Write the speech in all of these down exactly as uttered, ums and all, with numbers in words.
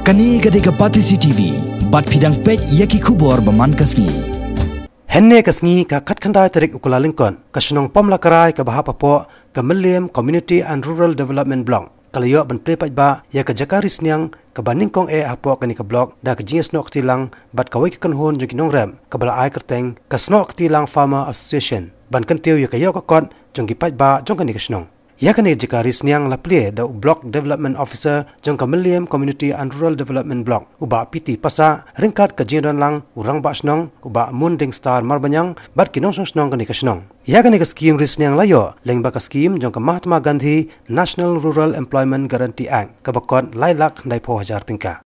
Kane ka dei ka Batesi T V, bad phi dang peit ïa ki khubor ba man ka sngi. Hynne ka sngi ka khatkhyndai tarik u Kyllalyngkot, ka shnong Pamlakrai kaba hap hapoh ka Mylliem Community and Rural Development Block ka la ïoh ban plie paidbah ïa ka jaka ri sniang kaba nyngkong eh hapoh kane ka block da ka jingïasnoh kti lang bad kawei ka kynhun jong ki nongrep kaba la ai kyrteng ka Snoh Kti Lang Farmer Association ban kyntiew ïa ka ïoh ka kot jong ki paidbah jong kane ka shnong. Ïa kane ka jaka ri sniang la plie da u Block Development Officer jong ka Mylliem Community and Rural Development Block, u Bah P T Passah, ryngkat ka jingdon lang u Rangbah Shnong, u Bah Moondingstar Marbaniang, bad ki nongshong shnong kane ka shnong. Ïa kane ka skhim ri sniang la ïoh lyngba ka skhim jong ka Mahatma Gandhi National Rural Employment Guarantee Act kaba kot lai lak khyndai phew hajar tyngka.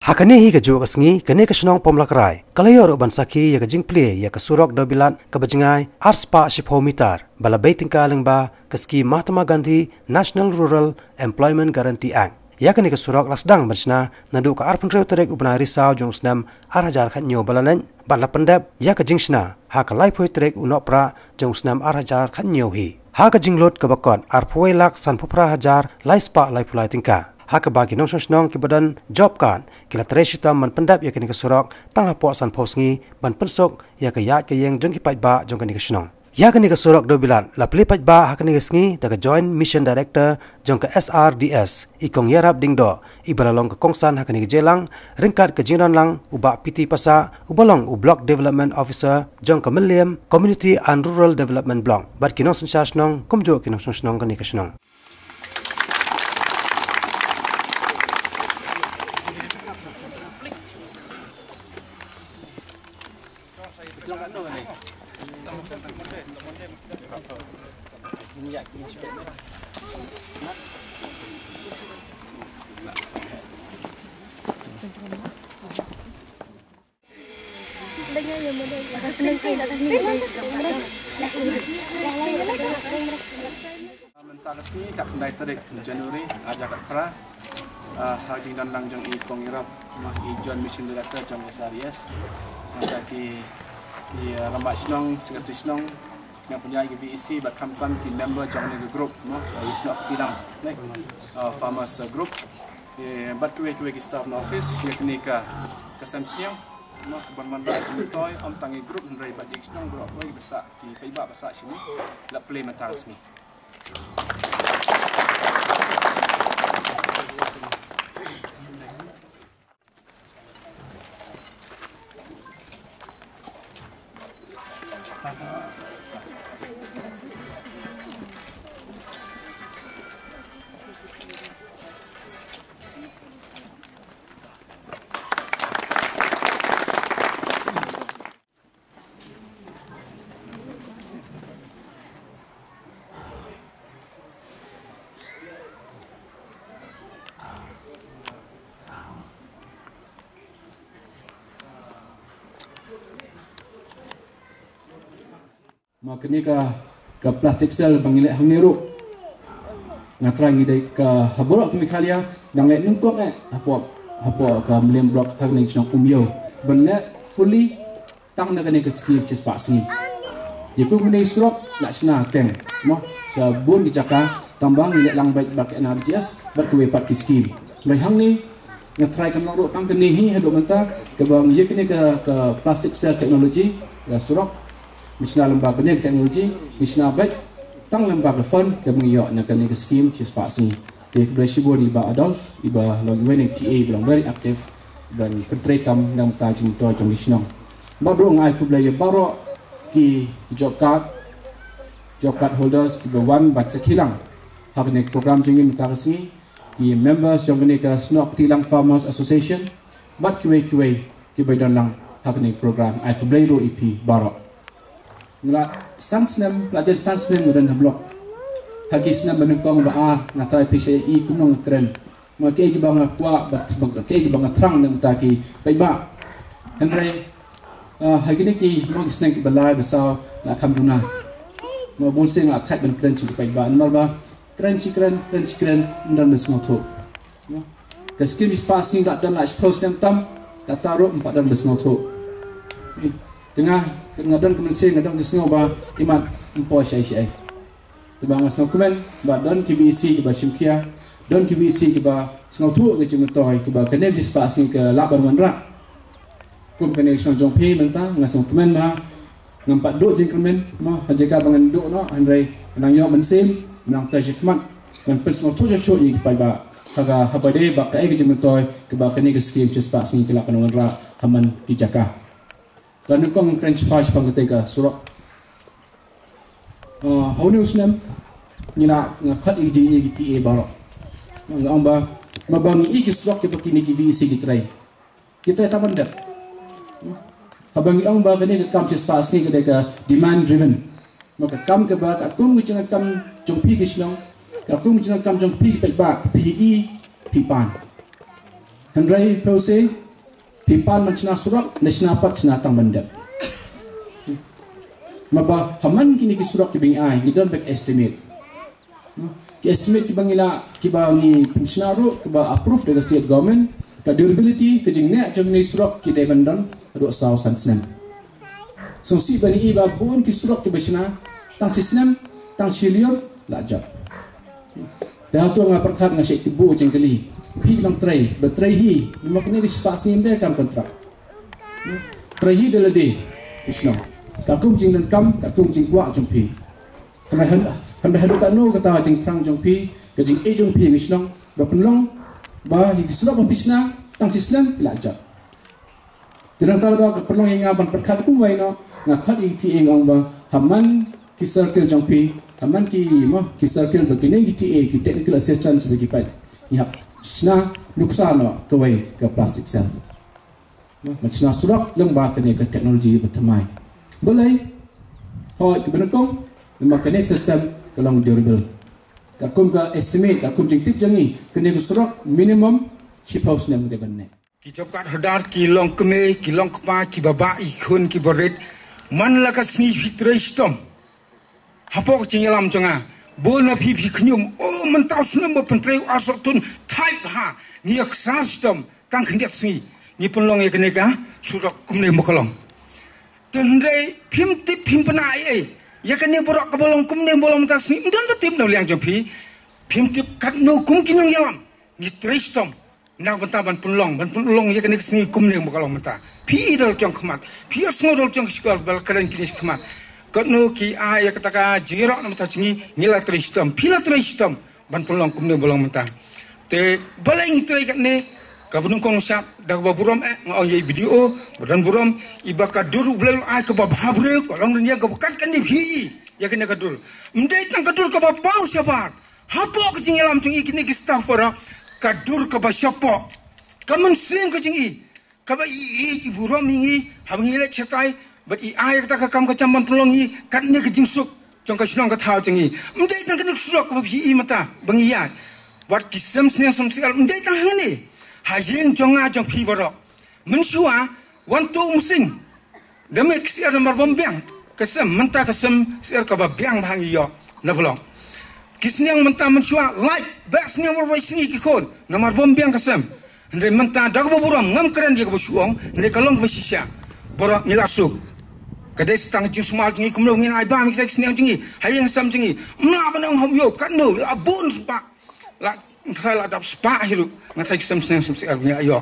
Ha kane hi kajuh ka sngi, kane ka shnong Pamlakrai ka la ïoh ruh ban sakhi ïa ka jingplie ïa ka surok dewbilat kaba jngai ar spah shiphew mitar ba la bei tyngka lyngba ka skhim Mahatma Gandhi National Rural Employment Guarantee Act. Ïa kane ka surok la sdang ban shna naduh ka arphew hynriew tarik u bnai Risaw jong u snem ar hajar khathynñiew ba la leit, bad la pyndep ïa ka jingshna ha ka laiphew tarik u Nohprah jong u snem ar hajar khathynñiew hi. Ha ka jinglut kaba kot arphew wei lak sanphew phra hajar lai spah laiphew lai tyngka, ha kaba ki nongshong shnong kiba don job card ki la trei shitom ban pyndep ïa kane ka surok tang hapoh sanphew sngi ban pynsuk ïa ka ïaid ka ïeng jong ki paidbah jong kane ka shnong. Ïa kane ka surok dewbilat la plie paidbah ha kane ka sngi da ka Joint Mission Director jong ka S R D S, i Kong Ïarap Diengdoh, iba la long ka kongsan ha kane ka jingïalang, ryngkat ka jingdon lang u Bah P T Passah, uba long u Block Development Officer jong ka Mylliem Community and Rural Development Block, bad ki nongsynshar shnong kumjuh ki nongshong shnong kane ka shnong. Mynta ka sngi ka khyndai tarik January, ar hajar khatphra, ah, ha ka jingdon lang jong i Kong Ïarap, ma i Joint Mission Director jong S R D S. Mynta ki, ki, ah, rangbah shnong, secretary shnong, ki nongpynïaid ki V E C, bad khamtam ki member jong kane ka group, ma, ah, i Snoh Kti Lang, ne? Ah, farmers, ah, group. Eh, bad kiwei kiwei ki staff na office, ïa kane ka, ka sem sniang, ma, ka ban wanrah jingmyntoi, ym tang i group, hynrei bad ïa ki shnong baroh kawei ba sah, ki paidbah ba sah shane, la plie mynta ka sngi. Ma kane ka, ka plastic cell ba ngi leh hangne ruh, nga trai ngi dei ka ha baroh ka Meghalaya dang leh nyngkong eh hapoh, hapoh ka Mylliem Block ha kane ka shnong Umiew ban leh fully tang na kane ka skim shispah sngi. Ïa kum kane ka surok la shna keng, mo, sha bun ki jaka, tang ba ngi leh lang beit bad ka N R G S bad kiwei pat ki skim. Hynrei hangne nga trai kam long ruh tang kane hi haduh mynta, kaba ngi ïa kane ka, ka plastic cell technology, ka surok, ngi shna lyngba kane ka technology, ngi shna beit tang lyngba ka fund kaba ngi ïoh na kane ka skim shispah sngi. Te khublei shibun ïa i Bah Adolf, iba long iwei na ki T A ba long very active ban pyntreikam na ka bynta jingmyntoi jong ki shnong. Bad ruh nga ai khublei ïa baroh ki job card, job card holders kiba wan ban sakhi lang ha kane ka program jong ngi mynta ka sngi, ki members jong kane ka Snoh Kti Lang Farmers Association, bad kiwei kiwei kiba don lang ha kane ka program. Ai khublei ruh ïa phi baroh. Nga la san snem, la jan san snem nga don ha block. Ha ki snem ba nyngkong ba ar nga trai phi sha i kumno nga kren. Ma kaei kaba nga kwah, ba, ba, kaei kaba nga thrang na ka bynta ki paidbah. Hynrei, ah, ha kine ki, ma ki snem kiba lai ba saw nga kham duna. Ma bun sien nga thait ban kren sha ki paidbah. Namar ba kren shi kren, kren shi kren, ym don ba sngewthuh. Ka skim shispah sngi la don la shiphew snem tam, kata ruh ym pat don ba sngewthuh. Te nga, nga don ka mynsiem, nga don ka sngewbha, imat ym poi shaei shaei. Te ba nga sngewkmen ba don ki V E C kiba shim khia, Don ki VEC kiba sngewthuh ka jingmyntoi kaba kane ka shispah sngi ka lah ban wanrah. Kum kane ka shnong jong phi mynta nga sngewkmen ba ngam pat duh jingkyrmen mo ha jaka ba ngan duh noh, hynrei nang ïoh mynsiem, nang trei shakhmat, nang pynsngewthuh shuh shuh ïa ki paidbah ha ka, haba dei ba kaei ka jingmyntoi kaba kane ka skim shispah sngi ka lah ban wanrah ha man ki jaka. Ka nyngkong kren shaphang shaphang kata ka surok. Ah, ha une u snem ngi la, nga khot ïa ki, ïa ki TA baroh. Nga ong ba, ma ba ngi ïa ki surok kiba kine ki VEC ki trei, ki trei tang ban dep. Haba ngi ong ba kane ka kam shispah sngi ka dei ka demand driven, ma ka kam kaba katkum ka jingkam jong phi ki shnong, katkum ka jingkam jong phi ki paidbah, phi i, phi pan. Hynrei phi u se, phi pan ban shna surok, ne shna pat shna tang ban dep. Ma ba ha man kine ki surok kiba ngi ai, ngi don beit estimate. Ki estimate kiba ngi la, kiba ngi pynshna ruh, kiba approve da ka state government, ka durability, ka jingneh jong kine ki surok ki dei ban don haduh saw san snem. Sngewsih ba ngi i ba bun ki surok kiba shna tang shi snem, tang shi lyiur la jot. Te hato nga pyrkhat, nga shait tip buh jingkylli. Phi nang trei, ba trei hi, namar kine ki shispah sngi ym dei kam kontrak. Trei hi da lade ki shnong, katkum jingdonkam, katkum jingkwah jong phi. Hynrei, hynrei haduh katno kata ka jingthrang jong phi, ka jingïeit jong phi ki shnong, ba pynlong ba ïa ki surok ba phi shna tang shi snem ki la jot. Te nangta ka pynlong ïa nga ban pyrkhat kumwei noh, nga khot ïa ki TA, nga ong ba ha man ki circle jong phi, ha man ki, mo, ki circle ba kine ki TA, ki technical assistance ba ki peit, ngi hap shna nuksa noh kawei ka plastic cell. Mo, ban shna surok lyngba kane ka technology ba thymmai. Balei? Hooid, kaba nyngkong, namar kane ka system ka long durable. Katkum ka estimate, katkum jingtip jong ngi, kane ka surok minimum shiphew snem ka dei ban neh. Ki job card holder, ki long kmie, ki long kpa, kiba bah ïa ki khun kiba rit, man la ka sngi phi trei shitom. Hapoh ka jingïalam jong nga, bun na phi phi khñium, o, mynta u snem ba pyntrei u arphew tun, thait bha, ngi ïaksaid shitom tang khyndiat sngi, ngi pynlong ïa kane ka surok kumne ba ka long. Te hynrei phim tip, phim pynah ei ei ïa kane baroh kaba long kumne ba long mynta ka sngi. Ym don ba tip na u liang jong phi. Phim tip katno kum ki nongïalam ngi trei shitom na ka bynta ban pynlong, ban pynlong ïa kane ka sngi kumne ba ka long mynta. Phi i da la jong khmat, phi ïohsngew da la jong ka shkor ba la kren kine shi khmat. Katno ki ai ïa kata ka jingïaroh na bynta jong ngi, ngi la trei shitom, phi la trei shitom ban pynlong kumne ba long mynta. Te balei ngi trei katne? Kaba nyngkong shap, da kaba burom eh, nga ong ïa i BDO, ba don burom, i ba ka dur U Blei u la ai kaba bha briew, ka long dang ïa kaba kat kane phi i ïa kane ka dur. Ym dei tang ka dur kaba paw shabar. Hapoh ka jingïalam jong i kine ki staff baroh, ka dur kaba shapoh, ka mynsiem ka jong i, kaba i, i, i burom ïa ngi haba ngi leit shatai bad i ai kata ka kam ka jam ban pynlong ïa katne ka jingsuk jong ka shnong ka thaw jong i. Ym dei tang kane ka surok kaba phi i mynta ba ngi ïaid, wat ki sem sniang sem syiar, ym dei tang hangne, ha ïing jong nga jong phi baroh. Mynshuwa wan tuh u mynsiem, da miet ka syiar namar bym biang ka sem, mynta ka sem syiar kaba biang bha ngi ïoh na block. Ki sniang mynta mynshuwa lait, beh sniang baroh ba i sngi ki khun namar bym biang ka sem. Hynrei mynta da kaba burom, ngam kren ïa kaba shu ong, hynrei ka long kaba shisha. Baroh ngi la suk. Ka dei sa tang jingsumar jong ngi kumno ngin ai bam ïa kita ki sniang jong ngi ha ïing ha sem jong ngi. Ym lah ban ong hap ïoh katno, la bun spah, la, nga tharai la dap spah hi ruh, nga tharai ki sem sniang sem syiar ba ngi la ïoh.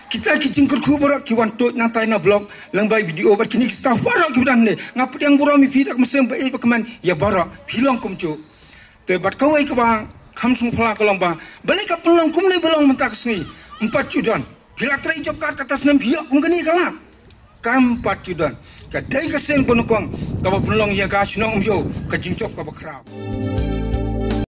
Kita ki jingkyrkhu baroh ki wan tuid nangtai na block lyngba i BDO bad kine ki staff baroh kiba don hangne. Nga pdiang burom ïa phi da ka mynsiem ba ïeit ba kmen ïa baroh, phi long kumjuh. Te bad kawei kaba kham sngewphylla ka long ba, balei ka pynlong kumne ba long mynta ka sngi? Ym pat ju don. Phi la trei job card kata snem phi ïoh kum kane ka lad? Kam pat ju don. Ka dei ka seng ba nyngkong kaba pynlong ïa ka shnong Umiew ka jingjop kaba khraw.